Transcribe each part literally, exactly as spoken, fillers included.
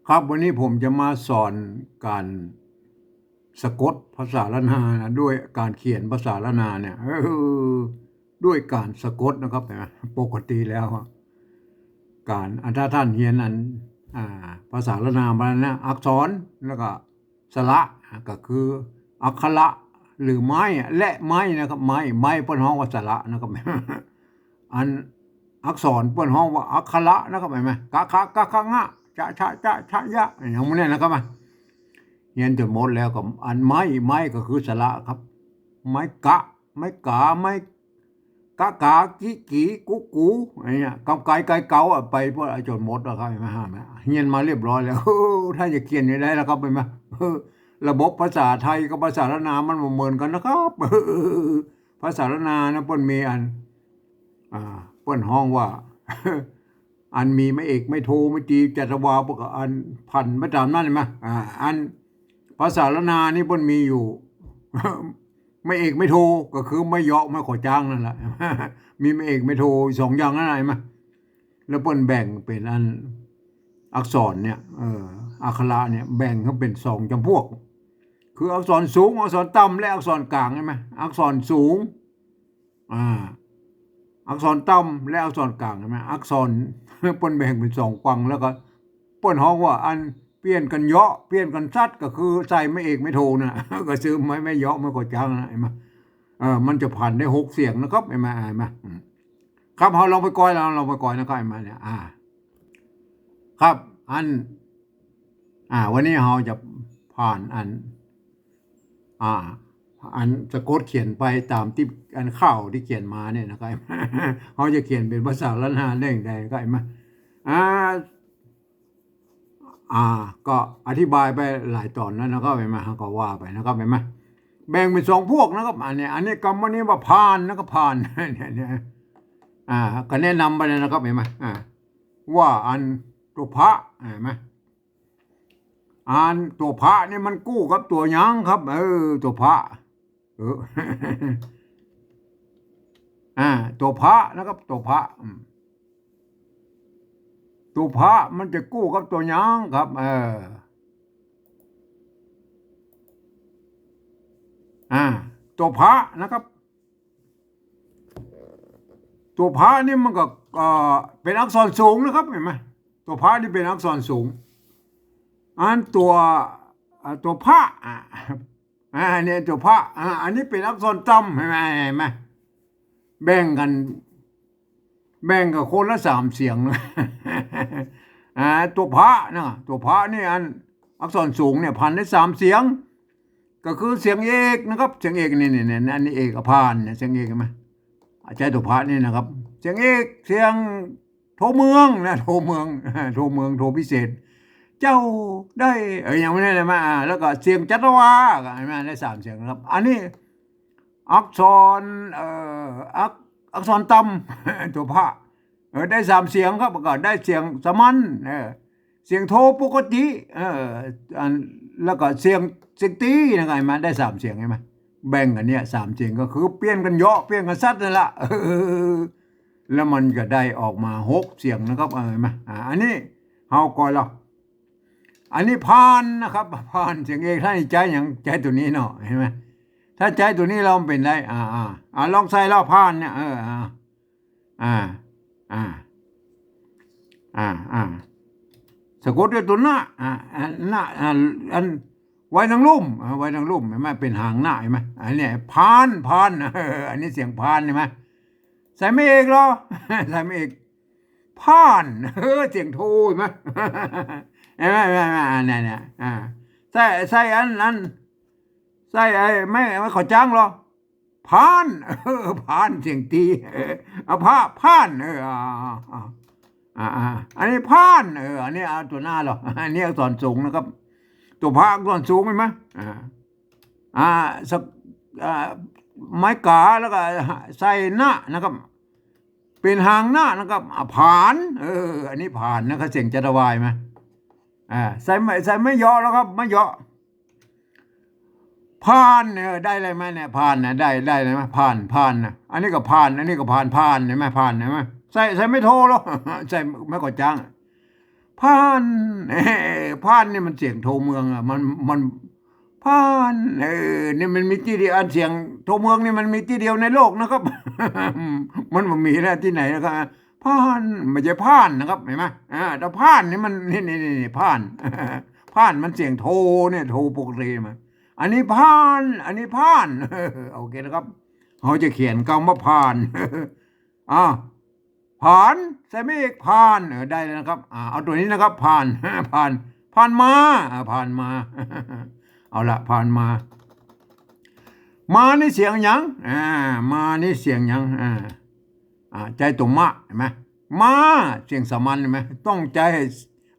ครับ วันนี้ผมจะมาสอนการสะกดภาษาล้านนานะ ด้วยการเขียนภาษาล้านนาเนี่ย เออ ด้วยการสะกดนะครับ เห็นไหม ปกติแล้วอะ การ อ่ะ ถ้าท่านเฮียนอัน อ่า ภาษาล้านนามานะ อักษร แล้วก็สระ อ่ะ ก็คืออักขระ หรือไม้อะ และไม้นะครับ ไม้ ไม้เปิ้นฮ้องว่าสระนะครับ อันอักษรเปิ้นฮ้องว่าอักขระนะครับ เห็นไหม กะขะ กะขะงะ จะ ชะ จะ ชะ ยะ อย่างพวกนี้นะครับ อ่ะ เฮียนจ๋นหมดแล้วก็ อันไม้ ไม้ก็คือสระครับ ไม้กะ ไม้กา ไม้กะ กา กิ กี กุ กู อะไรเนี่ย กำไก ไก เก๋าอะ ไปพวกจ๋นหมดแล้วครับ เห็นไหม เฮียนมาเรียบร้อยแล้ว ถ้าจะเขียนยังไงล่ะครับ เห็นไหม เออ ระบบภาษาไทยกับภาษาล้านนามันบ่เหมือนกันนะครับ ภาษาล้านนานะ เปิ้นมีอัน อ่า เปิ้นฮ้องว่า อันมีไม้เอกไม้โทไม้ตรีจัตวา เปิ้นก็อันผันไปต๋ามนั้น เห็นไหม อ่า อันภาษาล้านนานี่เปิ้นมีอยู่ ไม้เอกไม้โท ก็คือไม้เยาะไม้ขอจ๊างนั่นแหละ มีไม้เอกไม้โทสองอย่างนั่นแหละ เห็นไหม แล้วเปิ้นแบ่งเป๋นอันอักษรเนี่ย เออ อักขระเนี่ย แบ่งออกเป๋นสองจ๋ำพวก คืออักษรสูง อักษรต่ำ และอักษรก๋าง เห็นไหม อักษรสูง อ่า อักษรต่ำและอักษรก๋าง เห็นไหม อักษร เปิ้นแบ่งเป๋นสองฝั่ง แล้วก็เปิ้นฮ้องว่าอันเปลี่ยนกั๋นเยาะ เปลี่ยนกั๋นสัด ก็คือใส่ไม้เอกไม้โทน่ะ ก็คือไม้ ไม้เยาะไม้ขอจ๊างน่ะ เห็นไหม เออ มันจะผันได้หกเสียงนะครับ เห็นไหม เห็นไหม อืม ครับ เฮาลองไปกอย ลอง ลองไปกอยนะครับ เห็นไหมเนี่ย อ่า ครับ อัน อ่า วันนี้เฮาจะผ่านอัน อ่า อันสะกดเขียนไปต๋ามตี้อันข่าวตี้เขียนมาเนี่ยนะครับ เฮาจะเขียนเป๋นภาษาล้านนาได้อย่างใดก็ เห็นไหม อ่า อ่า ก็อธิบายไปหลายต๋อนแล้วนะครับ เห็นไหม เฮาก็ว่าไปนะครับ เห็นไหม แบ่งเป๋นสองพวกนะครับ อันนี้ อันนี้กำวันนี้ว่าผ่านนะครับ ผ่าน เนี่ย เนี่ย อ่า ก็แนะนำไปเลยนะครับ เห็นไหม อ่า ว่าอันตั๋วพระ เห็นไหม อันตั๋วพระนี่มันกู้กับตั๋วหยังครับ เออ ตั๋วพระ เออ อ่า ตั๋วพระนะครับ ตั๋วพระ อืม ตั๋วพระมันจะกู้กับตั๋วหยังครับ เออ อ่า ตั๋วพระนะครับ ตั๋วพระนี่มันก็ เอ่อ เป๋นอักษรสูงนะครับ หันก่อ ตั๋วพระนี่เป๋นอักษรสูง อันตั๋ว อ่า ตั๋วพระ อ่า อ่า เนี่ยตั๋วพระ อ่า อันนี้เป๋นอักษรต่ำ หันก่อ หันก่อ แบ่งกั๋น แบ่งกั๋นคนละสามเสียง อ่า ตั๋วพระนะ ตั๋วพระนี่อันอักษรสูงเนี่ย ผันได้สามเสียง ก็คือเสียงเอกนะครับ เสียงเอกนี่ นี่ นี่ อันนี้เอก อ่ะ ผ่านเนี่ย เสียงเอกหันก่อ ใจ๊ตั๋วพระนี่นะครับ เสียงเอก เสียงโทเมืองนะ โทเมือง โทเมือง โทพิเศษ เจ้าได้ เอ้ย อย่างนี้นะ มา แล้วก็เสียงจัตวา ก็หันก่อ ได้สามเสียงนะครับ อันนี้อักษร เอ่อ อัก อักษรต่ำ ตั๋วพระ เออ ได้สามเสียงครับ ก็ได้เสียงสามัญ เออ เสียงโทปกติ เออ อัน แล้วก็เสียง เสียงตรีนะ หันก่อ ได้สามเสียง หันก่อ แบ่งกั๋นเนี่ย สามเสียง ก็คือเปลี่ยนกั๋นเยาะ เปลี่ยนกั๋นสัดนั่นละ เออ แล้วมันก็ได้ออกมาหกเสียงนะครับ เออ หันก่อ อ่า อันนี้เฮาก่อยละ อันนี้ผ่านนะครับ ผ่าน เสียงเอก ถ้าใจ๊หยัง ใจ๊ตั๋วนี้เนาะ หันก่อ ถ้าใจ๊ตั๋วนี้แล้วมันเป๋นได อ่า อ่า อ่า ลองใส่ละ ผ่านเนี่ย เออ อ่า อ่า อ่า อ่า อ่า สะกดตวยตั๋วนะ อ่า อ่า นะ อ่า อัน ไว้ตังลุ่ม อ่า ไว้ตังลุ่ม หันก่อ เป๋นหางนะ หันก่อ อันนี้ผ่าน ผ่าน เออ อันนี้เสียงผ่าน หันก่อ ใส่ไม้เอกลอ ใส่ไม้เอก ผ่าน เออ เสียงโท หันก่อ หันก่อ หันก่อ เนี่ย เนี่ย อ่า ใส่ ใส่อัน อัน ใส่ไอ้ไม้ ไม้ขอจ๊างลอ ผ่าน เออ ผ่าน เสียงตรี เออ เอาผ่า ผ่าน เออ อ่า อ่า อ่า อ่า อันนี้ผ่าน เออ อันนี้เอาตั๋วหน้าลอ อันนี้อักษรสูงนะครับ ตั๋วพระอักษรสูงหันก่อ อ่า อ่า สัก อ่า ไม้ก๋า แล้วก็ใส่นะนะครับ เป๋นหางนะนะครับ อ่า ผ่าน เออ อันนี้ผ่านนะครับ เสียงจัตวา หันก่อ อ่า ใส่ไม้ ใส่ไม้เยาะแล้วครับ ไม้เยาะ ผ่าน เออ ได้เลยไหมเนี่ย ผ่านนะ ได้ ได้เลยไหม ผ่าน ผ่านนะ อันนี้ก็ผ่าน อันนี้ก็ผ่าน ผ่าน หันก่อ ผ่าน หันก่อ ใส่ ใส่ไม้โทลอ ใส่ไม้ขอจ๊าง พาน เอ้อ พานนี่มันเสียงโทเมืองอะ มัน มัน พาน เออ นี่มันมีตี้เดียว อันเสียงโทเมืองนี่มันมีตี้เดียวในโลกนะครับ มันบ่มีแล้วตี้ไหนนะครับ พาน บ่ใจ้พ่านนะครับ หันก่อ อ่า แต่พานนี่มัน นี่ นี่ นี่ นี่ พาน พานมันเสียงโทเนี่ย โทปกติมา อันนี้พาน อันนี้พาน โอเคนะครับ เฮาจะเขียนกำว่าพาน อ่า ผาน ใส่ไม้เอก ผาน เออ ได้แล้วนะครับ อ่า เอาตั๋วนี้นะครับ ผาน ผาน ผานมา อ่า ผานมา เอาละ ผานมา มานี่เสียงหยัง อ่า มานี่เสียงหยัง อ่า อ่า ใจ้ตั๋วมะ หันก่อ มา เสียงสามัญ หันก่อ ต้องใจ้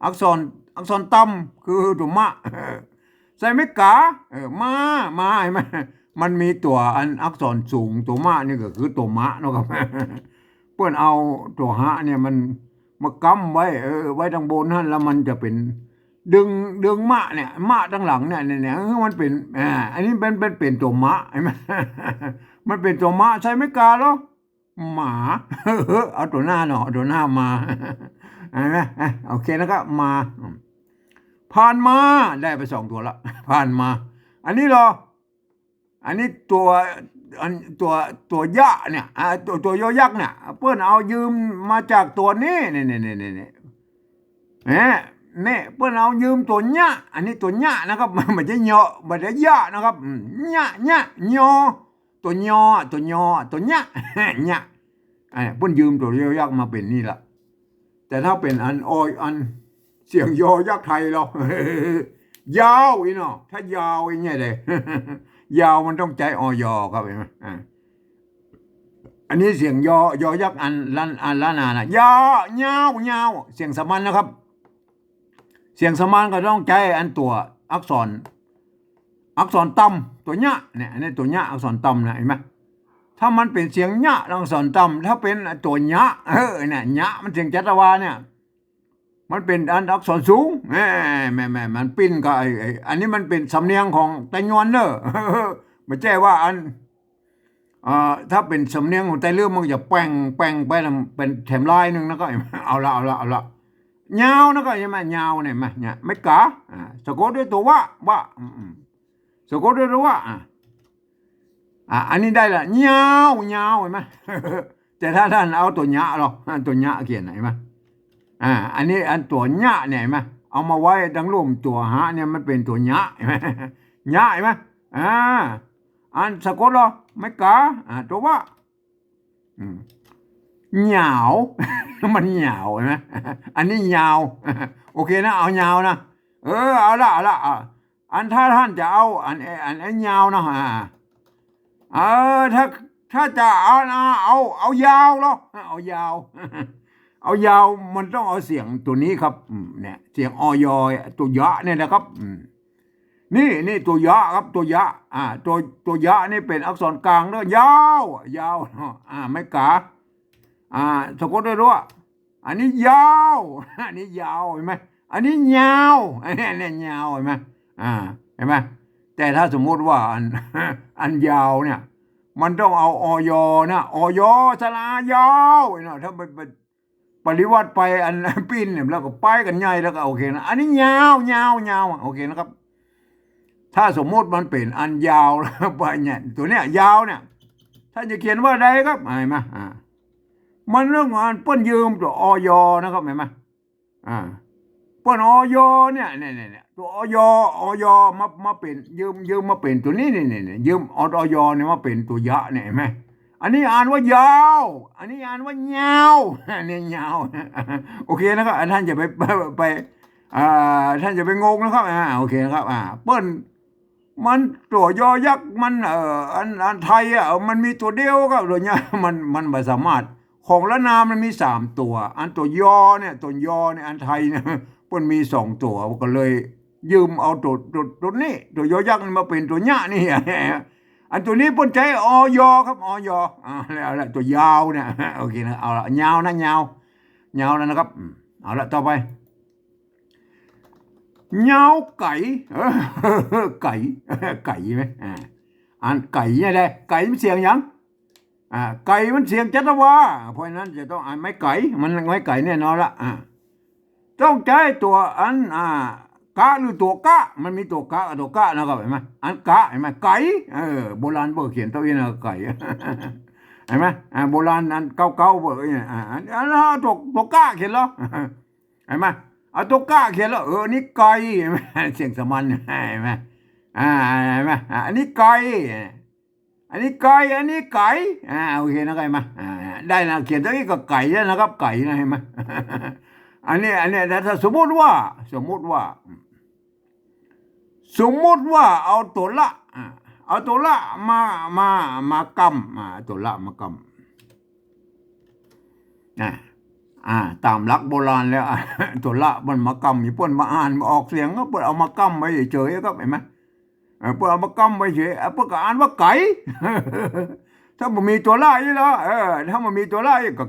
อักษร อักษรต่ำ คือตั๋วมะ ใส่ไม้กา เออ มา มา หันก่อ มันมีตั๋วอันอักษรสูง ตั๋วมะนี่ก็คือตั๋วมะเนาะครับ เปิ้นเอาตั๋วหะเนี่ยมันมาก๊ำไว้ เออ ไว้ตังบนหั้น แล้วมันจะเป๋น ดึง ดึงมะเนี่ย มะตังหลังเนี่ย เนี่ย เนี่ย เออ มันเป๋น อ่า อันนี้เป๋น เป๋น เป๋นตั๋วมะ หันก่อ มันเป๋นตั๋วมะ ใส่ไม้กาเหรอ หมา เอาตั๋วหน้าเนาะ เอาตั๋วหน้ามา หันก่อ อ่ะ โอเคนะครับ มา อืม ผ่านมา ได้ไปสองตั๋วละ ผ่านมา อันนี้เหรอ อันนี้ตั๋ว อัน ตั๋ว ตั๋วยะเนี่ย อ่า ตั๋ว ตั๋วยอยักษ์เนี่ย เปิ้นเอายืมมาจากตั๋วนี้ นี่ นี่ นี่ นี่ นี่ เนี่ย เนี่ย เปิ้นเอายืมตั๋วยะ อันนี้ตั๋วยะนะครับ บ่ใจ้ยอ บ่ใจ้ยะนะครับ อืม ยะ ยะ ยอ ตั๋วยอ ตั๋วยอ ตั๋วยะ ยะ อ่า เปิ้นยืมตั๋วยอยักษ์มาเป๋นนี่ละ แต่ถ้าเป๋นอันออย อันเสียงยอยักษ์ไทยเหรอ ยาวอี้เนาะ ถ้ายาวอี้เนี่ยเลย ยาวมันต้องใจ๊ อย ครับ หันก่อ อ่า อันนี้เสียงยอ ยอยักษ์อันล้าน อันล้านนานะ ยา ยาว ยาว เสียงสามัญนะครับ เสียงสามัญก็ต้องใจ๊อันตั๋วอักษร อักษรต่ำ ตั๋วยะเนี่ย อันนี้ตั๋วยะอักษรต่ำนะ หันก่อ ถ้ามันเป๋นเสียงยะอักษรต่ำ ถ้าเป๋นตั๋วยะ เออ เนี่ย ยะมันเสียงจัตวาเนี่ย มันเป๋นอันอักษรสูง แหม แหม แหม มันปิ้นกับไอ้ ไอ้ อันนี้มันเป๋นสำเนียงของไตยวนเน่อ บ่ใจ้ว่าอัน เอ่อ ถ้าเป๋นสำเนียงของไตเลื่อมมันก็จะแป่ง แป่งไปนะ เป๋นแถมลายนึ่งนะก็ เอาละ เอาละ เอาละ ยาวนะก็ หันก่อ ยาวเนี่ย มา เนี่ย ไม้กา อ่า สะกดด้วยตั๋ววะ วะ อืม อืม สะกดด้วยตั๋ววะ อ่า อ่า อันนี้ได้ละ ยาว ยาว หันก่อ แต่ถ้าต้านเอาตั๋วยะเหรอ อ่า ตั๋วยะเขียน หันก่อ อ่า อันนี้อันตั๋วยะเนี่ย หันก่อ เอามาไว้ตังลุ่มตั๋วหะเนี่ย มันเป๋นตั๋วยะ หันก่อ ยะ หันก่อ อ่า อันสะกดเหรอ ไม้กา อ่า ตั๋ววะ อืม หยาว มันหยาว หันก่อ อันนี้ยาว โอเคนะ เอายาวนะ เออ เอาละ เอาละ อ่า อันถ้าต้านจะเอา อัน อัน อันยาวนะ อ่า เออ ถ้า ถ้าจะเอานะ เอา เอายาวเหรอ เอายาว เอายาว มันต้องเอาเสียงตั๋วนี้ครับ อืม เนี่ย เสียง อย ตั๋วยะเนี่ยนะครับ อืม นี่ นี่ตั๋วยะครับ ตั๋วยะ อ่า ตั๋ว ตั๋วยะนี่เป๋นอักษรกลางเน่อ ยาว ยาว อ่า ไม้กา อ่า สะกดด้วยตั๋ว อันนี้ยาว อันนี้ยาว หันก่อ อันนี้ยาว อันนี้ อันนี้ยาว หันก่อ อ่า หันก่อ แต่ถ้าสมมุติว่าอัน อันยาวเนี่ย มันต้องเอา อย นะ อย สระอา ยาว หันก่อ ถ้าไป ไป ปริวัติไปอัน ปิ้นเนี่ย แล้วก็ไปกั๋นใหญ่ แล้วก็โอเคนะ อันนี้ยาว ยาว ยาว โอเคนะครับ ถ้าสมมุติมันเป๋นอันยาว ไปเนี่ย ตั๋วเนี่ย ยาวเนี่ย ต้านจะเขียนว่าใดครับ หันก่อ อ่า มันเรื่องอันเปิ้นยืมตั๋ว อย นะครับ หันก่อ อ่า เปิ้น อย เนี่ย เนี่ย เนี่ย เนี่ย ตั๋ว อย อย มา มาเป๋น ยืม ยืมมาเป๋นตั๋วนี้ นี่ นี่ นี่ ยืมเอา อย เนี่ยมาเป๋นตั๋วยะเนี่ย หันก่อ อันนี้อ่านว่ายาว อันนี้อ่านว่ายาว อันนี้ยาว โอเคนะครับ อ่า ต้านจะไป ไป ไป อ่า ต้านจะไปงงนะครับ อ่า โอเคนะครับ อ่า เปิ้น มันตั๋วยอยักษ์มัน เอ่อ อัน อันไทยอะ มันมีตั๋วเดียวครับ ตั๋วยะ มัน มันบ่สามารถ ของล้านนามันมีสามตั๋ว อันตั๋วยอเนี่ย ตั๋วยอเนี่ย อันไทยเนี่ย เปิ้นมีสองตั๋ว ก็เลยยืมเอาตั๋ว ตั๋ว ตั๋วนี้ ตั๋วยอยักษ์นี่มาเป๋นตั๋วยะนี่ อันตั๋วนี้เปิ้นใจ๊ อย ครับ อย อ่า แล้ว แล้ว ตั๋วยาวเนี่ย โอเคนะ เอาละ ยาวนะ ยาว ยาวแล้วนะครับ อืม เอาละ ต่อไป ยาวไก๋ เออ ไก๋ ไก๋ไหม อ่า อันไก๋เนี่ยแหละ ไก๋มันเสียงหยัง อ่า ไก๋มันเสียงจัตวา เพราะฉะนั้นจะต้องอ่านไม้ไก๋ มันไม้ไก๋แน่นอนละ อ่า ต้องใจ๊ตั๋วอัน อ่า กะหรือตั๋วกะ มันมีตั๋วกะกับตั๋วกะนะครับ หันก่อ หันก่อ หันก่อ เออ โบราณเปิ้นเขียนตั๋วอี้นะ ก่อ หันก่อ อ่า โบราณอันเก่าๆ เปิ้น อ่า อัน อัน อันตั๋ว ตั๋วกะเขียนลอ หันก่อ เอาตั๋วกะเขียนลอ เออ อันนี้ก่อ หันก่อ เสียงสามัญ หันก่อ อ่า หันก่อ อ่า อันนี้ก่อ อันนี้ก่อ อันนี้ก๋อย อ่า โอเคนะครับ หันก่อ อ่า ได้นะ เขียนตั๋วอี้ก็ก๋อยแล้วนะครับ ก๋อยนะ หันก่อ อันนี้ อันนี้ ถ้า ถ้าสมมุติว่า สมมุติว่า สมมุติว่าเอาตั๋วละ อ่า เอาตั๋วละมา มา มากำ อ่า ตั๋วละมากำ อ่า อ่า ต๋ามหลักโบราณแล้ว อ่า ตั๋วละมันมากำ มีเปิ้นบ่อ่านบ่ออกเสียง ก็เปิ้นเอามากำไว้เฉยๆ ครับ หันก่อ เออ เปิ้นเอามากำไว้เฉย เออ เปิ้นก็อ่านว่าก๋อย ถ้าบ่มีตั๋วละอี้ลอ เออ ถ้าบ่มีตั๋วละอี้ก็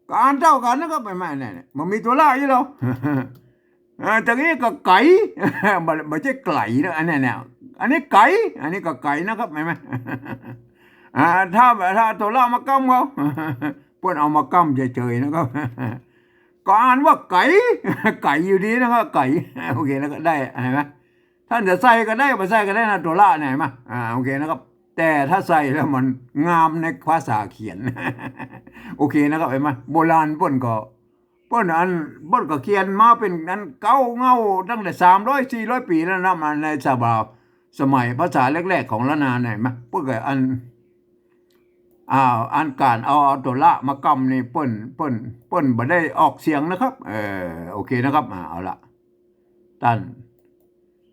ก็อ่านเต้ากั๋นนะครับ หันก่อ เนี่ย เนี่ย บ่มีตั๋วละอี้ลอ เออ ตะกี้ก็ก๋อย บ่ บ่ใจ้ไก๋นะ อันเนี้ย เนี่ย อันนี้ก๋อย อันนี้ก็ก๋อยนะครับ หันก่อ อ่า ถ้า ถ้าตั๋วละมากำเขา เปิ้นเอามากำเฉยๆ นะครับ ก็อ่านว่าก๋อย ก๋อยอยู่ดีนะครับ ก๋อย โอเค แล้วก็ได้ หันก่อ ท่านจะใส่ก็ได้ บ่ใส่ก็ได้นะ ตั๋วละเนี่ย หันก่อ อ่า โอเคนะครับ แต่ถ้าใส่แล้วมันงามในภาษาเขียน โอเคนะครับ หันก่อ โบราณเปิ้นก็ เปิ้นอัน เปิ้นก็เขียนมาเป๋นอันเก่าเง่าตั้งแต่สามร้อยสี่ร้อยปี๋แล้วนะ มาในฉบับสมัยภาษาแรกๆ ของล้านนาเนี่ย หันก่อ เปิ้นก็อัน อ่า อันก๋านเอา เอาตั๋วละมากำนี่ เปิ้น เปิ้น เปิ้นบ่ได้ออกเสียงนะครับ เออ โอเคนะครับ อ่า เอาละ ต้าน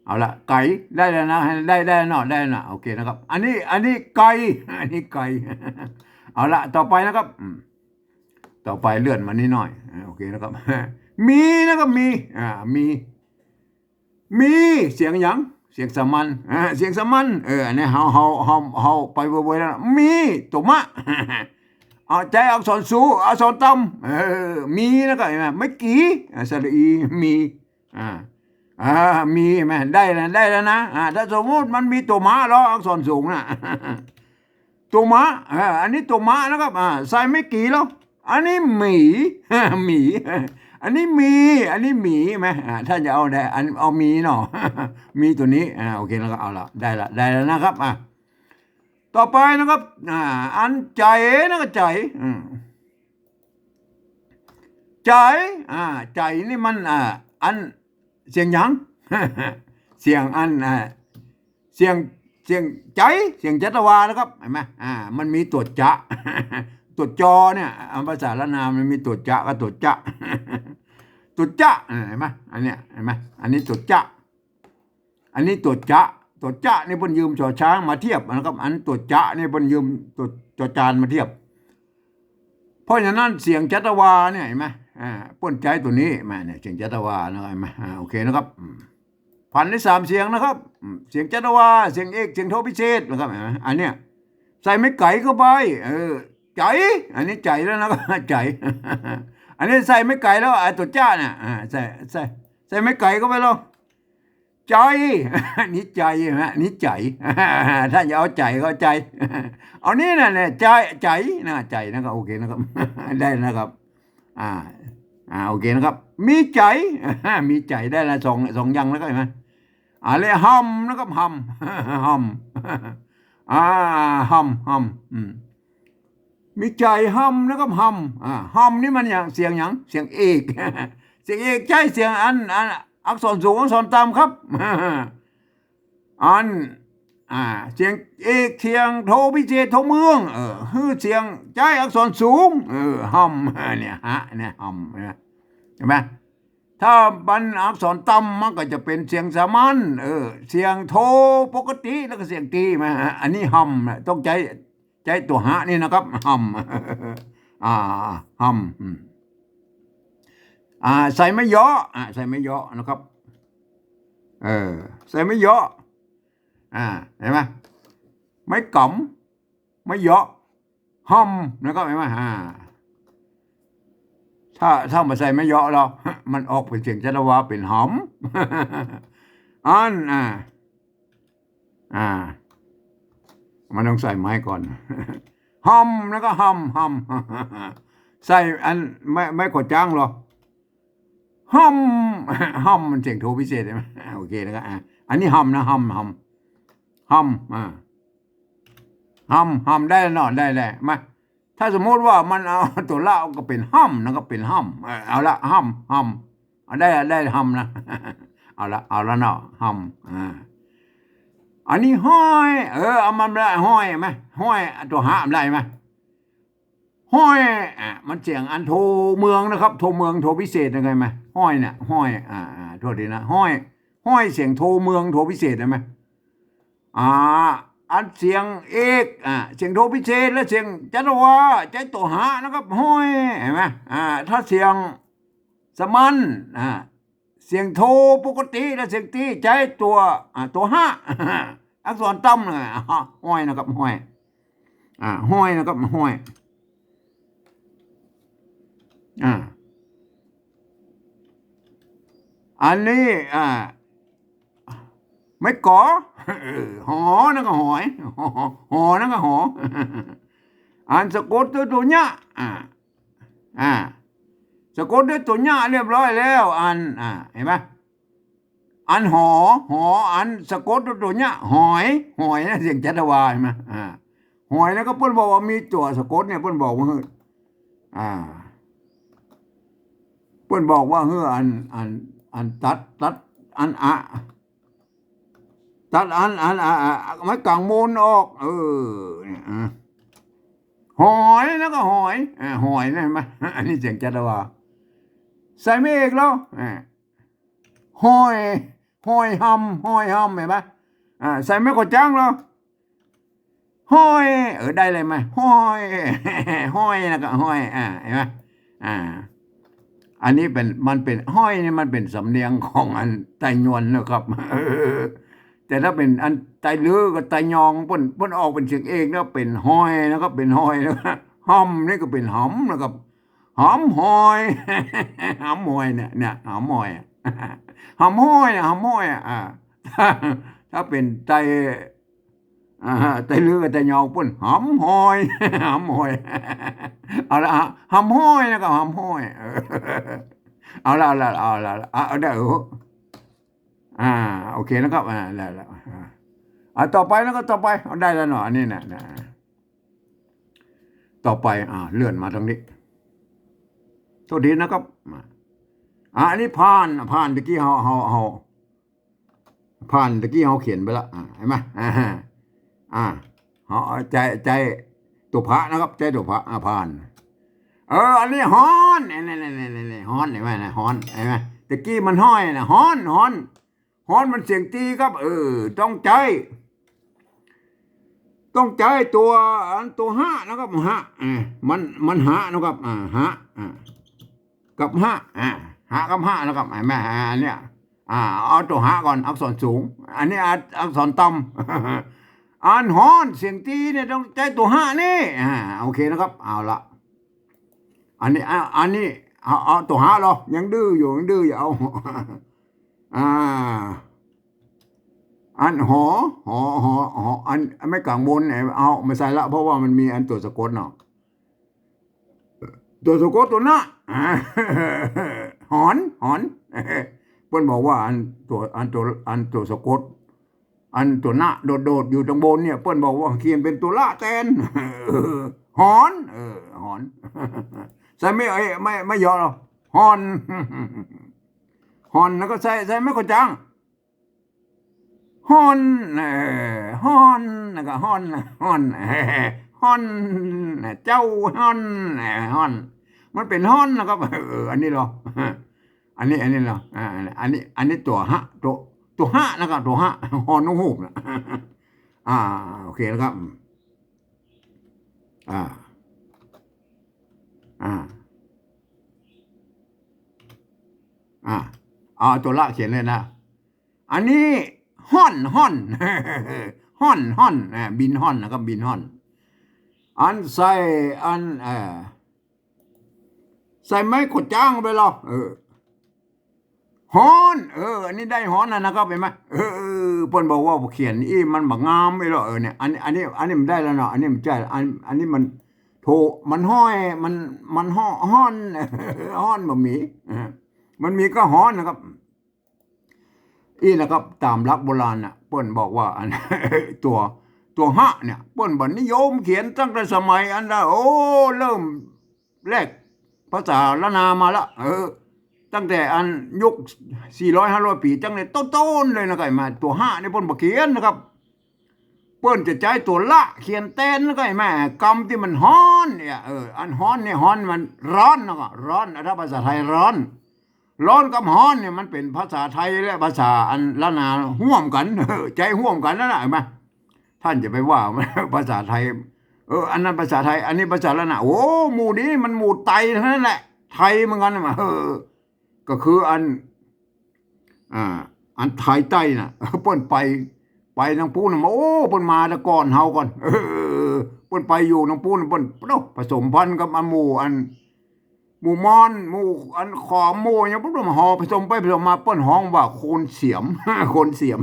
เอาละ ก๋อย ได้แล้วนะ ได้ ได้เนาะ ได้นะ โอเคนะครับ อันนี้ อันนี้ก๋อย อันนี้ก๋อย เอาละ ต่อไปนะครับ อืม ต่อไปเลื่อนมานิดหน่อย อ่า โอเคนะครับ มีนะครับ มี อ่า มี มี เสียงหยัง เสียงสามัญ อ่า เสียงสามัญ เออ อันนี้เฮา เฮา เฮา เฮาไปบ่อยๆ แล้ว มีตั๋วมะ เอาใจ๊อักษรสูง อักษรต่ำ เออ มีนะครับ หันก่อ ไม้กี่ อ่า สระอี มี อ่า อ่า มี หันก่อ ได้แล้ว ได้แล้วนะ อ่า ถ้าสมมุติมันมีตั๋วมะลอ อักษรสูงน่ะ ตั๋วมะ อ่า อันนี้ตั๋วมะนะครับ อ่า ใส่ไม้กี่ลอ อันนี้หมี หมี อันนี้มี อันนี้หมี หันก่อ อ่า ถ้าจะเอาได้ อัน เอามีเนาะ มีตั๋วนี้ อ่า โอเค แล้วก็เอาละ ได้ละ ได้แล้วนะครับ อ่า ต่อไปนะครับ อ่า อันใจ๋นะครับ ใจ๋ อืม ใจ๋ อ่า ใจ๋นี่มัน อ่า อัน เสียงหยัง เสียงอัน อ่า เสียง เสียงใจ๋ เสียงจัตวานะครับ หันก่อ อ่า มันมีตั๋วจะ ตั๋วจอเนี่ย อ่า ภาษาล้านนามันมีตั๋วจะกับตั๋วจะ ตั๋วจะ อ่า หันก่อ อันเนี้ย หันก่อ อันนี้ตั๋วจะ อันนี้ตั๋วจะ ตั๋วจะนี่เปิ้นยืมจอช้างมาเทียบนะครับ อันตั๋วจะนี่เปิ้นยืมตั๋ว จอจานมาเทียบ เพราะฉะนั้นเสียงจัตวาเนี่ย หันก่อ อ่า เปิ้นใจ๊ตั๋วนี้มาเนี่ย เสียงจัตวานะครับ หันก่อ อ่า โอเคนะครับ อืม พันได้สามเสียงนะครับ อืม เสียงจัตวา เสียงเอก เสียงโทพิเศษนะครับ หันก่อ อันเนี้ย ใส่ไม้ก๋อยเข้าไป เออ ใจ๋ อันนี้ใจ๋แล้วนะครับ ใจ๋ อันนี้ใส่ไม้ก๋อยแล้ว ไอ้ตั๋วจะเนี่ย อ่า ใส่ ใส่ ใส่ไม้ก๋อยเข้าไปแล้ว ใจ๋ อันนี้ใจ๋ หันก่อ อันนี้ใจ๋ ถ้าจะเอาใจ๋ก็ใจ๋ เอานี่น่ะเนี่ย ใจ๋ ใจ๋นะ ใจ๋นะครับ โอเคนะครับ ได้นะครับ อ่า อ่า โอเคนะครับ มีใจ๋ มีใจ๋ได้ละสอง สองอย่างแล้วก็หันก่อ อ่า แล้วหำนะครับ หำ หำ อ่า หำ หำ อืม มีใจ๋หำนะครับ หำ อ่า หำนี่มันหยัง เสียงหยัง เสียงเอก เสียงเอกใจ๊เสียงอัน อัน อักษรสูง อักษรต่ำครับ อัน อ่า เสียงเอก เสียงโทพิเศษ โทเมือง เออ หื้อเสียงใจ๊อักษรสูง เออ หำ เนี่ย หะ เนี่ย หำ เห็นไหม เห็นไหม ถ้ามันอักษรต่ำมันก็จะเป๋นเสียงสามัญ เออ เสียงโทปกติ แล้วก็เสียงตีมา อันนี้หำนะ ต้องใจ๊ ใจ๊ตั๋วหะนี่นะครับ หำ อ่า หำ อืม อ่า ใส่ไม้เยาะ อ่า ใส่ไม้เยาะนะครับ เออ ใส่ไม้เยาะ อ่า เห็นไหม ไม้ก๋ำ ไม้เยาะ หำนะครับ เห็นไหม อ่า ถ้า ถ้าบ่ใส่ไม้เยาะแล้ว มันออกเป๋นเสียงจัตวา เป๋นหำ อัน อ่า อ่า มันต้องใส่ไม้ก่อน หำ แล้วก็หำ หำ ใส่อันไม้ ไม้ขอจ้างลอ ฮ่ำ ฮ่ำมันเสียงโทพิเศษใช่ไหม โอเคนะครับ อ่า อันนี้ฮ่ำนะ ฮ่ำ ฮ่ำ ฮ่ำ อ่า ฮ่ำ ฮ่ำ ได้แล้วเนาะ ได้แล้ว มา ถ้าสมมุติว่ามันเอาตั๋วละก็เป๋นฮ่ำนะครับ เป๋นฮ่ำ เออ เอาละ ฮ่ำ ฮ่ำ เอา ได้ ได้ฮ่ำนะ เอาละ เอาละเนาะ ฮ่ำ อ่า อันนี้ฮ้อย เออ เอามันได้ ฮ้อยไหม ฮ้อย ตั๋วฮะมันได้ไหม ฮ้อย อ่ะ มันเสียงอันโทเมืองนะครับ โทเมือง โทพิเศษนะ เข้าใจ๋ไหม ฮ้อยเนี่ย ฮ้อย อ่า อ่า โทษทีนะ ฮ้อย ฮ้อย เสียงโทเมือง โทพิเศษ ใช่ไหม อ่า อันเสียงเอก อ่า เสียงโทพิเศษ และเสียงจัตวา ใจ๊ตั๋วฮะนะครับ ฮ้อย เห็นไหม อ่า ถ้าเสียงสามัญ อ่า เสียงโทปกติ และเสียงตี้ใจ๊ตั๋ว อ่า ตั๋วฮะ อักษรต่ำนะ ฮ้อยนะครับ ฮ้อย อ่า ฮ้อยนะครับ ฮ้อย อ่า อันนี้ อ่า ไม้ก๋อ เออ หอ นั่นก็หอย หอ หอ นั่นก็หอ อันสะกดด้วยตั๋วเยียะ อ่า อ่า สะกดด้วยตั๋วเยียะเรียบร้อยแล้ว อัน อ่า เห็นไหม อันหอ หอ อันสะกดด้วยตั๋วเยียะ หอย หอยนะ เสียงจัตวา เห็นไหม อ่า หอยนะ ก็เปิ้นบอกว่ามีตั๋วสะกดเนี่ย เปิ้นบอกว่า อ่า เปิ้นบอกว่า เฮ้อ อัน อัน อันตัด ตัด อันอะ ตัดอัน อัน อะ อะ ไม้ก๋างมูลออก เออ เนี่ย อ่ะ หอย นั่นก็หอย อ่า หอยนะ เห็นไหม อันนี้เสียงจัตวา ใส่ไม้เอกแล้ว อ่า ฮ้อย ฮ้อยฮ่ำ ฮ้อยฮ่ำ เห็นไหม อ่า ใส่ไม้ก๋อจ๊างแล้ว ฮ้อย เออ ได้เลยไหม ฮ้อย ฮ้อย แล้วก็ฮ้อย อ่า เห็นไหม อ่า อันนี้เป๋น มันเป๋น ฮ้อยนี่มันเป๋นสำเนียงของอันไตยวนนะครับ เออ แต่ถ้าเป๋นอันไตลื้อกับไตยอง เปิ้น เปิ้นออกเป๋นเสียงเอกนะ เป๋นฮ้อยนะครับ เป๋นฮ้อยนะครับ ฮ่ำนี่ก็เป๋นหำนะครับ หำฮ้อย หำฮ้อยเนี่ย เนี่ย หำฮ้อยอะ หำฮ้อยอะ หำฮ้อยอะ อ่า ถ้า ถ้าเป๋นไต อ่าฮะ ไตลื้อกับไตยองเปิ้น หำฮ้อย หำฮ้อย เอาละฮะ หำฮ้อยนะครับ หำฮ้อย เออ เอาละ เอาละ เอาละ เอาละ อ่ะ เอาได้ โอ้ อ่า โอเคนะครับ อ่า ได้แล้ว อ่า อ่ะ ต่อไปนะครับ ต่อไป เอาได้แล้วเนาะ อันนี้นะ นะ ต่อไป อ่า เลื่อนมาตรงนี้ โทษทีนะครับ มา อ่า อันนี้ผ่าน ผ่าน ตะกี้เฮา เฮา เฮา ผ่าน ตะกี้เฮาเขียนไปละ อ่า เห็นไหม อ่า อ่า เฮาใจ๊ ใจ๊ตั๋วพะนะครับ ใจ๊ตั๋วพะ อ่า ผ่าน เออ อันนี้ฮ้อน นี่ นี่ ฮ้อน เห็นไหมนะ ฮ้อน เห็นไหม ตะกี้มันฮ้อยนะ ฮ้อน ฮ้อน ฮ้อนมันเสียงตี้ครับ เออ ต้องใจ๊ ต้องใจ๊ตั๋ว อันตั๋วฮะนะครับ ฮะ เออ มัน มันฮะนะครับ อ่า ฮะ อ่า กับฮะ อ่า ฮะกับฮะนะครับ เห็นไหม อ่า อันเนี้ย อ่า เอาตั๋วฮะก่อน อักษรสูง อันนี้อัก อักษรต่ำ อันฮ้อนเสียงตี้เนี่ยต้องใจ๊ตั๋วฮะนี่ อ่า โอเคนะครับ เอาละ อันนี้ อ่า อันนี้ เอา เอาตั๋วฮะเหรอ ยังดื้ออยู่ ยังดื้ออยู่ เอา อ่า อันหอ หอ หอ หอ อัน อันไม้ก๋างมูลเนี่ย เอามาใส่ละ เพราะว่ามันมีอันตั๋วสะกดเนาะ ตั๋วสะกดตั๋วนะ หอน หอน เปิ้นบอกว่าอันตั๋ว อันตั๋ว อันตั๋วสะกด อันตั๋วนะโดดๆ อยู่ตางบนเนี่ย เปิ้นบอกว่าเขียนเป๋นตั๋วละแตน หอน เออ หอน ใส่ไม้ เอ้ย ไม้ ไม้ยอหรอก ฮอน ฮอน แล้วก็ใส่ ใส่ไม้ก๋อจ๊าง ฮอน เออ ฮอน แล้วก็ฮอน ฮอน ฮอน เจ้าฮอน ฮอน มันเป๋นฮอนนะครับ เออ อันนี้เหรอ อันนี้ อันนี้เหรอ อ่า อันนี้ อันนี้ตั๋วฮะ ตั๋ว ตั๋วฮะนะครับ ตั๋วฮะ ฮอนูกฮูกนะ อ่า โอเคนะครับ อ่า อ่า อ่า เอาตั๋วละเขียนเลยนะ อันนี้ฮ่อน ฮ่อน ฮ่อน ฮ่อน อ่า บินฮ่อนนะครับ บินฮ่อน อันใส่ อัน เอ่อ ใส่ไม้ก๋อจ๊างไปเหรอ เออ ฮ้อน เออ อันนี้ได้ฮ้อนแล้วนะครับ เห็นไหม เออ เออ เปิ้นบอกว่าเขียนอี้มันบ่งามไปเหรอ เออ เนี่ย อัน อันนี้ อันนี้มันได้แล้วเนาะ อันนี้มันใจ้ อัน อันนี้มันโท มันฮ้อย มัน มันฮ้อ ฮ้อน ฮ้อนบ่มี อ่า มันมีก้าฮ้อนนะครับ อี้นะครับ ต๋ามหลักโบราณน่ะ เปิ้นบอกว่าอัน ตั๋ว ตั๋วฮะเนี่ย เปิ้นบ่นิยมเขียนตั้งแต่สมัยอันละ โอ้ เริ่มแรกภาษาล้านนามาละ เออ ตั้งแต่อันยุคสี่ร้อยห้าร้อยปี๋ ตั้งแต่ต้นๆ เลยนะ ใค่มา ตั๋วฮะเนี่ยเปิ้นบ่เขียนนะครับ เปิ้นจะใจ๊ตั๋วละเขียนแตน ใค่มา กำตี้มันฮ้อนเนี่ย เออ อันฮ้อนเนี่ย ฮ้อนมันร้อนนะก็ ร้อน ถ้าภาษาไทยร้อน ร้อนกับฮ้อนเนี่ยมันเป๋นภาษาไทยและภาษาอันล้านนาฮ่วมกั๋น ใจ๊ฮ่วมกั๋นนั่นแหละ หันก่อ ต้านจะไปว่า ภาษาไทย เออ อันนั้นภาษาไทย อันนี้ภาษาล้านนา โอ้ หมู่นี้มันหมู่ไตทั้งนั้นแหละ ไทยเหมือนกั๋นนะ เออ ก็คืออัน อ่า อันไทยใต้น่ะ เปิ้นไป ไปตางปู๊นน่ะ โอ้ เปิ้นมาแต่ก่อนเฮาก่อน เออ เปิ้นไปอยู่ตางปู๊น เปิ้น โอ้ ผสมพันธุ์กับอันหมู่อัน หมู่มอญ หมู่อันขอม หมู่หยัง เปิ้นมาห่อผสมไปผสมมา เปิ้นฮ้องว่าคนเสียม คนเสียม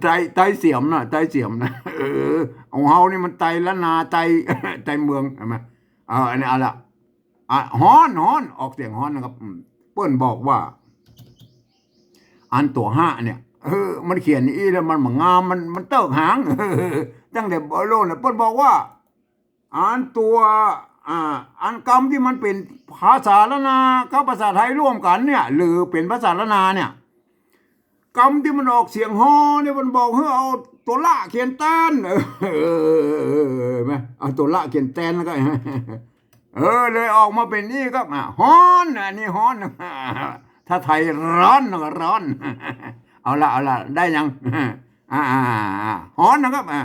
ไต ไตเสียมน่ะ ไตเสียมน่ะ เออ ของเฮานี่มันไตล้านนา ไต ไตเมือง หันก่อ เออ อันนี้ เอาละ อ่ะ ฮ้อน ฮ้อน ออกเสียงฮ้อนนะครับ อืม เปิ้นบอกว่า อันตั๋วฮะเนี่ย เออ มันเขียนอี้แล้วมันบ่งาม มัน มันเติกหาง ตั้งแต่บ่โลนน่ะ เปิ้นบอกว่า อันตั๋ว อ่า อันกำตี้มันเป๋นภาษาล้านนากับภาษาไทยร่วมกั๋นเนี่ย หรือเป๋นภาษาล้านนาเนี่ย กำตี้มันออกเสียงฮ้อเนี่ย มันบอกหื้อเอาตั๋วละเขียนแตน เออ หันก่อ เอาตั๋วละเขียนแตนแล้วก็ เออ เลยออกมาเป๋นอี้ครับ อ่ะ ฮ้อน อันนี้ฮ้อน ถ้าไทยร้อนก็ร้อน เอาละ เอาละ ได้ยัง อ่า อ่า อ่า ฮ้อนนะครับ อ่า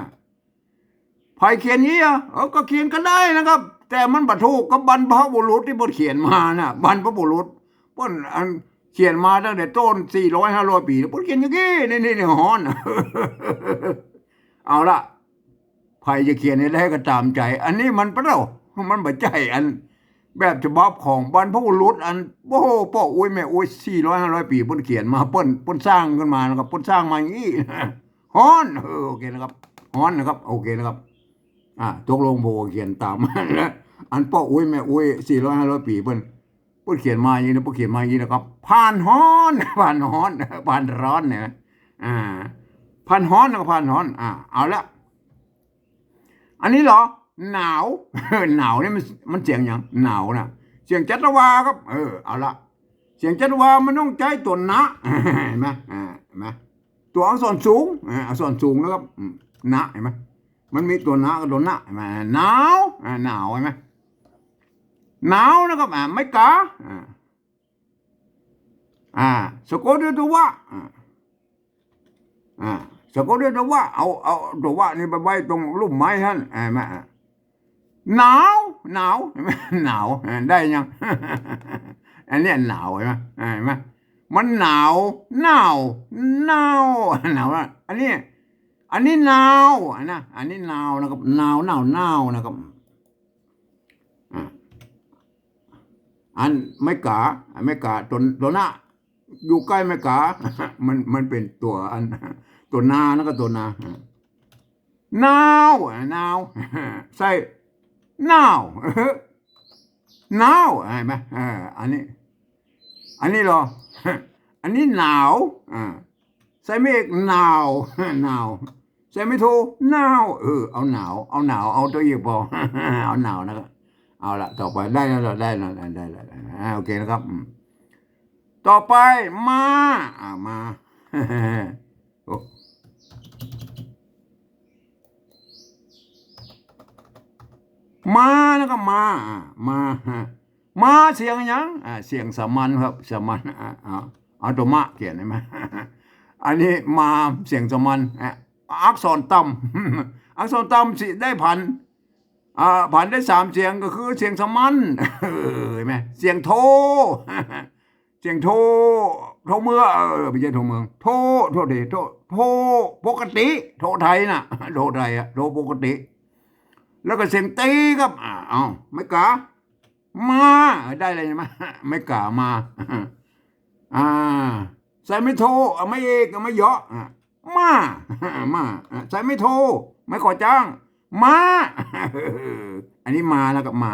ใผเขียนงี้อ่ะ เออ ก็เขียนก็ได้นะครับ แต่มันบ่ถูกกับบรรพบุรุษตี้เปิ้นเขียนมาน่ะ บรรพบุรุษเปิ้นอันเขียนมาตั้งแต่ต้นสี่ร้อยห้าร้อยปี๋ เปิ้นเขียนอย่างงี้ นี่ นี่ นี่ ฮ้อน เอาละ ใผจะเขียนจะได้ก็ต๋ามใจ๋ อันนี้มันเปล่า มันบ่ใจ้อันแบบฉบับของบรรพบุรุษอัน โอ้โห ป้ออุ๊ยแม่อุ๊ย สี่ร้อยห้าร้อยปี๋ เปิ้นเขียนมา เปิ้น เปิ้นสร้างขึ้นมานะครับ เปิ้นสร้างมาอย่างงี้ ฮ้อน เออ โอเคนะครับ ฮ้อนนะครับ โอเคนะครับ อ่า ตกลงผมก็เขียนต๋าม อันป้ออุ๊ยแม่อุ๊ย สี่ร้อยห้าร้อยปี๋ เปิ้น เปิ้นเขียนมาอย่างนี้นะ เปิ้นเขียนมาอย่างนี้นะครับ ผ่านฮ้อน ผ่านฮ้อน ผ่านร้อนเนี่ย อ่า ผ่านฮ้อนนะครับ ผ่านฮ้อน อ่า เอาละ อันนี้เหรอ หนาว หนาวเนี่ยมัน มันเสียงหยัง หนาวน่ะ เสียงจัตวาครับ เออ เอาละ เสียงจัตวามันต้องใจ๊ตั๋วนะ หันก่อ อ่า หันก่อ ตั๋วอักษรสูง อ่า อักษรสูงนะครับ อืม นะ หันก่อ มันมีตั๋วนะกับตั๋วนะ หันก่อ หนาว อ่า หนาว หันก่อ หนาวนะครับ อ่า ไม้กา อ่า อ่า สะกดด้วยตั๋ววะ อ่า อ่า สะกดด้วยตั๋ววะ เอา เอาตั๋ววะนี่ไปไว้ตรงลุ่มไม้หั้น อ่า หันก่อ อ่า หนาว หนาว หันก่อ หนาว อ่า ได้ยัง อันเนี้ยหนาว หันก่อ อ่า หันก่อ มันหนาว หนาว หนาว หนาวอะ อันนี้ อันนี้หนาว อ่ะนะ อันนี้หนาวนะครับ หนาว หนาว หนาวนะครับ อ่า อันไม้กา ไม้กา ตั๋ว ตั๋วนะ อยู่ใก้ไม้กา มัน มันเป๋นตั๋วอัน ตั๋วนา แล้วก็ตั๋วนา หนาว อ่ะ หนาว ใส่ หนาว หนาว หันก่อ เออ อันนี้ อันนี้เหรอ อันนี้หนาว อ่า ใส่ไม้เอก หนาว หนาว ใส่ไม้โท หนาว เออ เอาหนาว เอาหนาว เอาตั๋วเอกปอ เอาหนาวนะครับ เอาละ ต่อไป ได้แล้วเหรอ ได้แล้ว ได้แล้ว อ่า โอเคนะครับ อืม ต่อไป มา อ่า มา โอ้ มานะครับ มา อ่า มา ฮะ มาเสียงหยัง อ่า เสียงสามัญครับ สามัญ อ่า เอา เอาตั๋วมะเขียนหันก่อ อันนี้มาเสียงสามัญ อ่า อักษรต่ำ อักษรต่ำสิได้ผัน อ่า ผันได้สามเสียงก็คือเสียงสามัญ เออ หันก่อ เสียงโท เสียงโท โทเมือง เออ ไม่ใช่โทเมือง โท โทเท โท โทปกติ โทไทยน่ะ โทไทยอะ โทปกติ แล้วก็เสียงตีครับ อ่า เอา ไม้กา มา ได้เลยหันก่อ ไม้กา มา อ่า ใส่ไม้โท เอาไม้เอก เอาไม้เยาะ อ่ะ มา มา อ่ะ ใส่ไม้โท ไม้ขอจ้าง มา อันนี้มาแล้วก็มา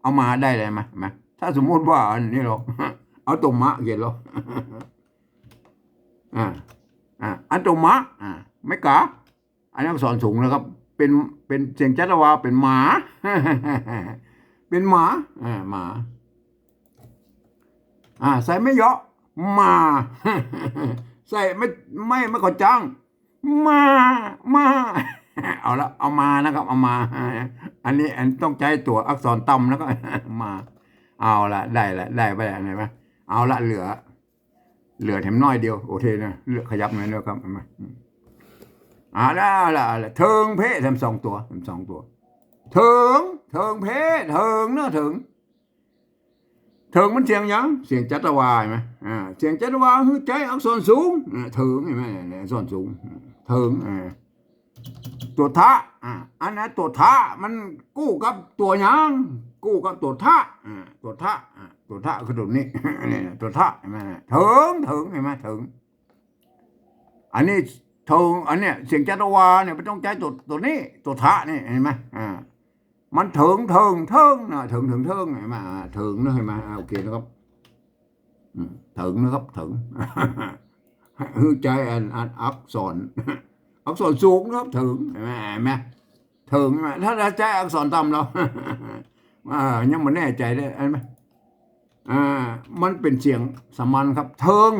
เอามาได้เลย มา มา ถ้าสมมุติว่าอันนี้เหรอ เอาตั๋วมะเขียนลอ อ่า อ่า อันตั๋วมะ อ่า ไม้กา อันนี้อักษรสูงนะครับ เป๋น เป๋นเสียงจัตวา เป๋นหมา เป๋นหมา อ่า หมา อ่า ใส่ไม้ยอ หมา ใส่ไม้ ไม้ ไม้ขอจ้าง มา มา เอาละ เอามานะครับ เอามา อันนี้อันต้องใจ๊ตั๋วอักษรต่ำแล้วก็ มา เอาละ ได้ละ ได้ไปแล้ว เห็นไหม เอาละ เหลือ เหลือแถมน้อยเดียว โอเคนะ เหลือขยับหน่อยเดียวครับ เห็นไหม อืม เอาละ เอาละ เอาละ เถิงเพ แถมสองตั๋ว แถมสองตั๋ว เถิง เถิงเพ เถิงเนอะ เถิง เถิงมันเสียงหยัง เสียงจัตวา เห็นไหม อ่า เสียงจัตวาหื้อใจ๊อักษรสูง อ่า เถิง เห็นไหม เนี่ย อักษรสูง เถิง อ่า ตั๋วทะ อ่า อันนั้นตั๋วทะ มันกู้กับตั๋วหยัง กู้กับตั๋วทะ อ่า ตั๋วทะ อ่า ตั๋วทะคือตั๋วนี้ เนี่ย ตั๋วทะ เห็นไหม เถิง เถิง เห็นไหม เถิง อันนี้เถิง อันเนี้ย เสียงจัตวาเนี่ย มันต้องใจ๊ตั๋ว ตั๋วนี้ ตั๋วทะนี่ เห็นไหม อ่า มันเถิง เถิง เถิงนะ เถิง เถิง เถิง เห็นไหม อ่า เถิงนะ เห็นไหม อ่า โอเคนะครับ อืม เถิงนะครับ เถิง หื้อใจ๊อัน อันอักษร อักษรสูงนะครับ เถิง เห็นไหม เห็นไหม เถิง เห็นไหม ถ้า ถ้าใจ๊อักษรต่ำแล้ว อ่า ยังบ่แน่ใจ๋เลย เห็นไหม อ่า มันเป๋นเสียงสามัญครับ เถิง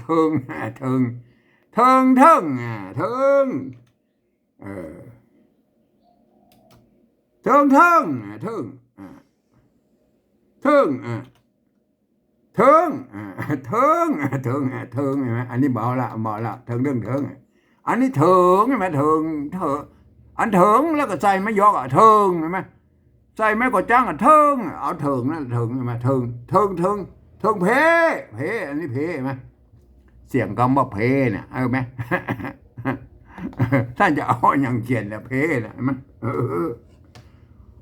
เถิง เถิง เถิง เถิง อ่า เถิง เออ เถิง เถิง อ่า เถิง อ่า เถิง อ่า เถิง อ่า เถิง อ่า เถิง อ่า เถิง เห็นไหม อันนี้เบาละ เบาละ เถิง เถิง เถิง อ่ะ อันนี้เถิง เห็นไหม เถิง เถิง อันเถิงแล้วก็ใส่ไม้ยอ อ่ะ เถิง เห็นไหม ใส่ไม้ขอจ้าง อ่ะ เถิง เอาเถิงนั่น เถิง เห็นไหม เถิง เถิง เถิง เถิงเพ เพ อันนี้เพ เห็นไหม เสียงกำว่าเพเนี่ย เอาไหม ต้านจะเอาหยังเขียนเนี่ย เพเนี่ย เห็นไหม เออ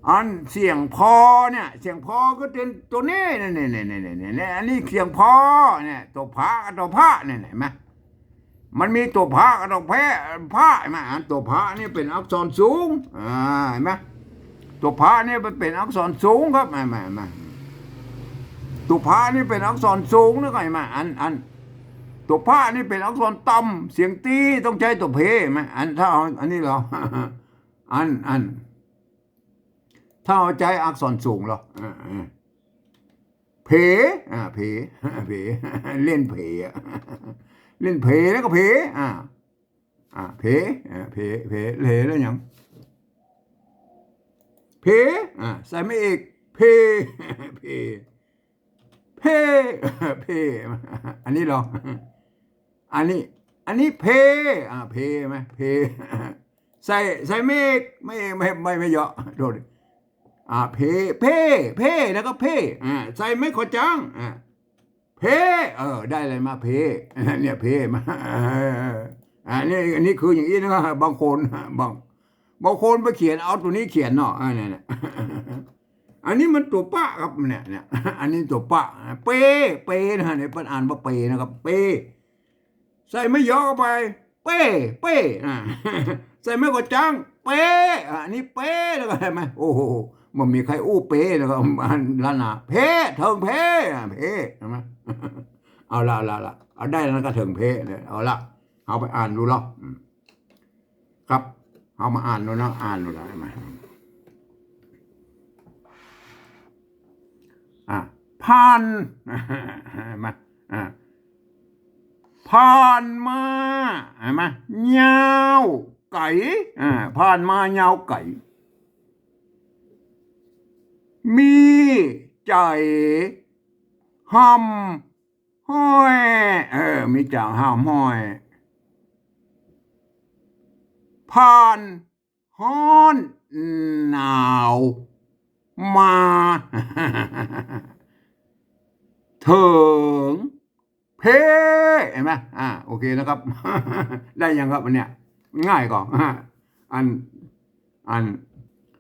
อันเสียงพอเนี่ย เสียงพอก็เป๋นตั๋วนี้ เนี่ย เนี่ย เนี่ย เนี่ย เนี่ย อันนี้เสียงพอเนี่ย ตั๋วผากับตั๋วพะเนี่ย เห็นไหม มันมีตั๋วผากับตั๋วแพะ พะ เห็นไหม อันตั๋วผานี่เป๋นอักษรสูง อ่า เห็นไหม ตั๋วผานี่มันเป๋นอักษรสูงครับ เห็นไหม เห็นไหม ตั๋วผานี่เป๋นอักษรสูงนะ เห็นไหม อัน อัน ตั๋วผานี่เป๋นอักษรต่ำ เสียงตี้ต้องใจ๊ตั๋วเพ เห็นไหม อัน ถ้าเอา อันนี้เหรอ อัน อัน ถ้าเอาใจ๊อักษรสูงเหรอ อ่า อ่า เพ อ่า เพ เพ เล่นเพ อ่ะ เล่นเพแล้วก็เพ อ่า อ่า เพ อ่า เพ เพ เพแล้วหยัง เพ อ่า ใส่ไม้เอก เพ เพ เพ เพ อันนี้เหรอ อันนี้ อันนี้เพ อ่า เพ ไหม เพ ใส่ ใส่ไม้เอก ไม้เอก ไม้ ไม้ ไม้ยอ โทษ อ่า เพ เพ เพ แล้วก็เพ อ่า ใส่ไม้ขอจ้าง อ่า เพ เออ ได้เลยมา เพ เนี่ย เพ มา เออ อันนี้ อันนี้คืออย่างนี้นะ บางคน บาง บางคนไปเขียน เอาตั๋วนี้เขียนเนาะ อ่า เนี่ย เนี่ย อันนี้มันตั๋วปะครับ เนี่ย เนี่ย อันนี้ตั๋วปะ เป เป นะ เนี่ย เปิ้นอ่านว่าเปนะครับ เป ใส่ไม้ยอเข้าไป เป้ เป้ อ่า ใส่ไม้ขอจ้าง เป้ อ่า อันนี้เป้ แล้วก็เห็นไหม โอ้โห บ่มีใผอู้เป้ แล้วก็อันละนา เพ เถิงเพ อ่า เพ เห็นไหม เอาละ เอาละ เอาละ เอาได้แล้วนะ ก็เถิงเพเนี่ย เอาละ เอาไปอ่านดูเนาะ อืม ครับ เอามาอ่านดูนะ อ่านดูนะ มา อ่ะ ผ่าน มา อ่ะ ผ่านมา เห็นไหม ยาวไก๋ อ่า ผ่านมายาวไก๋ มีใจ๋ฮ่ำ ฮ้อย เออ มีจ๋าห้ามฮ้อย ผ่านฮ้อนหนาวมา เถิง เพ เห็นไหม อ่า โอเคนะครับ ได้ยังครับ อันเนี้ย ง่ายก่อ อัน อัน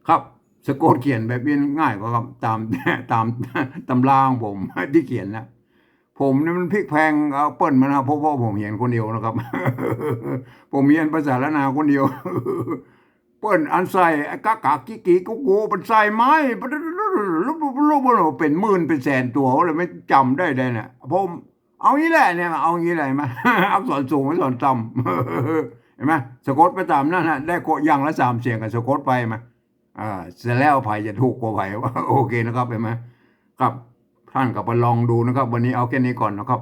ครับ สะกดเขียนแบบนี้ง่ายกว่าครับ ต๋าม ต๋าม ต๋ำราของผมตี้เขียนนะ ผมนี่มันพลิกแพลงเอาเปิ้นมานะ เพราะ เพราะผมเขียนคนเดียวนะครับ ผมเขียนภาษาล้านนาคนเดียว เปิ้นอันใส่ไอ้กะกะกิกิกุกุ เปิ้นใส่ไม้ ลูกๆๆๆ เป๋นหมื่นเป๋นแสนตั๋วเลย ไม่จ๋ำได้เลยเนี่ย ผมเอางี้แหละเนี่ย เอางี้แหละ หันก่อ อักษรสูง อักษรต่ำ หันก่อ สะกดไปต๋ามนั้นฮะ ได้ก็อย่างละสามเสียงก็สะกดไป หันก่อ อ่า เสร็จแล้วใผจะถูกกว่าใผ โอเคนะครับ หันก่อ ครับ ต้านก็ไปลองดูนะครับ วันนี้เอาแค่นี้ก่อนนะครับ